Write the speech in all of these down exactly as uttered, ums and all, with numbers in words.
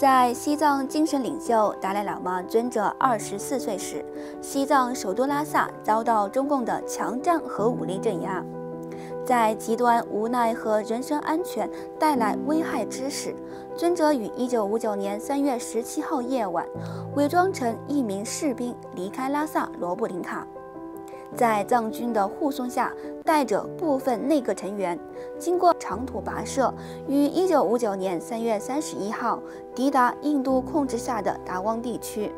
在西藏精神领袖达赖喇嘛尊者二十四岁时，西藏首都拉萨遭到中共的强占和武力镇压。在极端无奈和人身安全带来危害之时，尊者于一九五九年三月十七号夜晚，伪装成一名士兵离开拉萨罗布林卡。在藏军的护送下，带着部分内阁成员，经过长途跋涉，于一九五九年三月三十一号抵达印度控制下的达旺地区，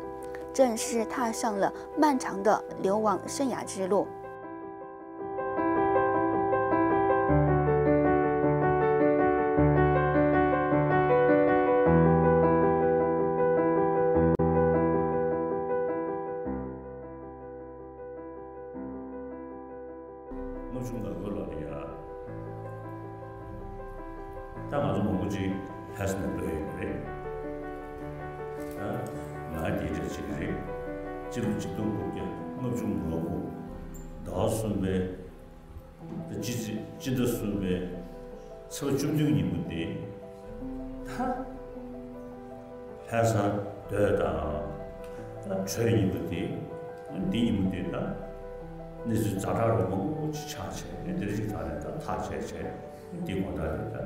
正式踏上了漫长的流亡生涯之路。ལྔ་བཅུ་ང་དགུ་ལོ་རེད་ཡ། ད་ང་ཚོ་མང་པོ་ཅིག་ལྷ་ས་ནས་སླེབས་ཡོད་པ་རེད། ད་ང་དེ་འདྲ་ཅིག་རེད། སྤྱི་ལོ་ཆིག་སྟོང་དགུ་བརྒྱ་ལྔ་བཅུ་ང་དགུ་ཟླ་བ་གསུམ་པའི། ད་སྤྱི་ཚེས་སྤྱི་ཟླ་གསུམ་པའི་ཚེས་པ་བཅུ་བདུན་ཉིན་མོ་དེ། ད་ལྷ་ས་སྡོད་དང་། ད་བྲོས་ཉིན་མོ་དེ། འདི་ཉིན་མོ་དེ་ད་གནས་ཚུལ་ཛ་དྲག་རུ་མང་པོ་ཅིག་ཆགས་བྱས་ནས། དེ་རིང་ཞིག་ད་ནས་ད་ཐག་བཅད་བྱས་འདི་དགོང་དག་དེ་ད་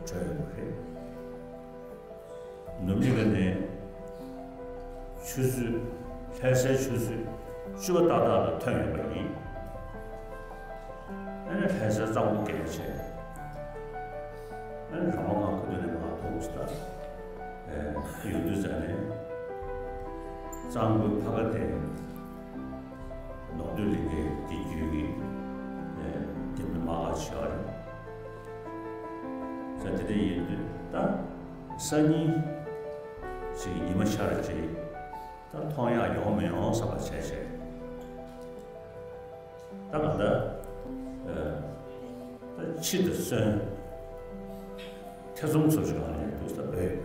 བྲོས་ཡོང་བ་རེད། ནུབ་གླིང་ནས་ཆུ་ཚོད། ལྷ་སའི་ཆུ་ཚོད་བཅུ་པ་ཏག་ཏག་ལ་ཐོན་ཡོད་པ་ཡིན། ཨ་ནི་ལྷ་སའི་གཙང་པོ་བརྒལ་བྱས། ཨ་ནི་ར་བ་ཁང་ཁ་ཐུག་ནས་མར་ཐོན་སོང་ད། ཨེ། ཡོང་དུས་ཙ་ནས་གཙང་པོའི་ཕ་ག་དེ། ནོར་སྟོད་གླིང་གའི་དེ་བརྒྱུད་ཀྱི། ཨེ། དེ་མི་མང་ང་ཞིག་ཡོད་རེད། ས་དེ་འདྲ་ཡིན་དུས་ད་སང་ཉིན་ཞིག་ཉི་མ་ཤར་རྗེས་ད་མཐོང་ཡག་ཡོང་མི་ཡོང་བསམ་པ་བྱས་བྱས། ད་ང་ད། ཨ། ད་ཕྱི་དང་གསོན། ཐེ་ཚོམ་ཚོར་ཞིག་ཡོང་ནས་འདུག་ས་བོད་ཡོད་པ་རེད།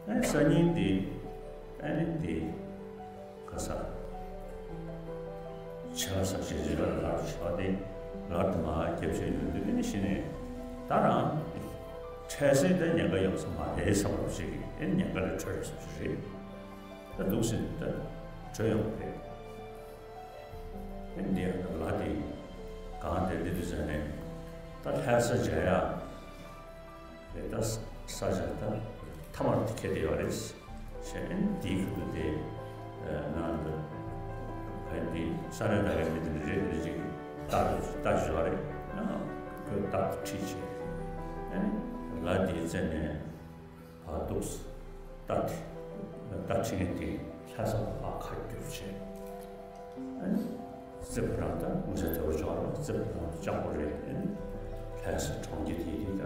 ཨ་ནི་སང་ཉིན་འདི། ཨ་ནི་འདི། ག་ས། ཆེ་བ་ས་ཞེ་ཞེ་ལ་ལར་ཆེ་བ་དེ་ལར་དུ་མ་རྒྱབ་བྱས་ཡོད་དུས། ཨ་ནི་གཞི་ནས་ད་རང་འཕྲལ་སེལ་ད་ཉེན་ཁ་ཡོང་ས་མ་རེད་བསམ་པ་ཞིག་ཨ་ནི་ཉེན་ཁ་ལས་གྲོལ་ཡོང་ས་ཞིག་རེད། ད་འདུག་སེ་ད་གྲོལ་ཡོང་བ་རེད། ཨ་ནི་འདི་ཡང་ལ་དེ་གང་དེ་ལི་དུ་ཟ་ནས་ད་ལྷ་ས་མཇལ་ཡག་རེད། ད་ས་ཆ་ད་ཐ་མར་དེ་ཁེལ་བསྡད་ཡོད་རེད། ཞེས་ཨ་ནི་དེའི་ཁུལ་དུ་དེ་ནང་དུ་ག་དེ་ས་གནས་ད་གའི་མི་དེ་འདྲ་རེད། འདི་ཅིག་ལྟ་ལྟ་ཞུ་བ་རེད། ཁོས་རྟག་ཏུ་ཁྲིད་བྱས། ཨ་ནི་ལ་དེའི་རྩེ་ནས་བར་འདུག་རྟ་དེ་རྟ་ཁྲིད་མཁན་དེ་ལྷ་ས་ལ་ཁ་བསྒྱུར་བྱས། ཨ་ནི་རྩེ་ཕོ་བྲང་དང་ངོ་ཚ་དེ་བོ་ཅོག་ལ་རྩེ་ཕོ་བྲང་དུ་ལྕགས་པོ་རེད། ཨ་ནི་ལྷ་ས་གྲོང་ཁྱེར་དེ་དེ་ད་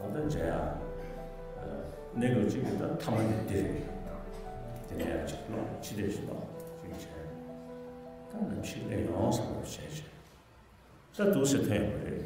ང་ད་མཇལ་ཡག་གནས་སྐབས་གཅིག་གི་ད་མཐའ་མ་དེ་འདི་རེད། དེ་ནས་ཡང་གཅིག་ལོག་ཕྱི་བལྟས་ཤིག་ལོག་ཅིག་བྱས། ད་ནམ་ཞིག་སླེབས་ཡོང་བསམ་པ་བྱས་བྱས། ད་འདུག་སེ་ཐོན་ཡོང་བ་རེད།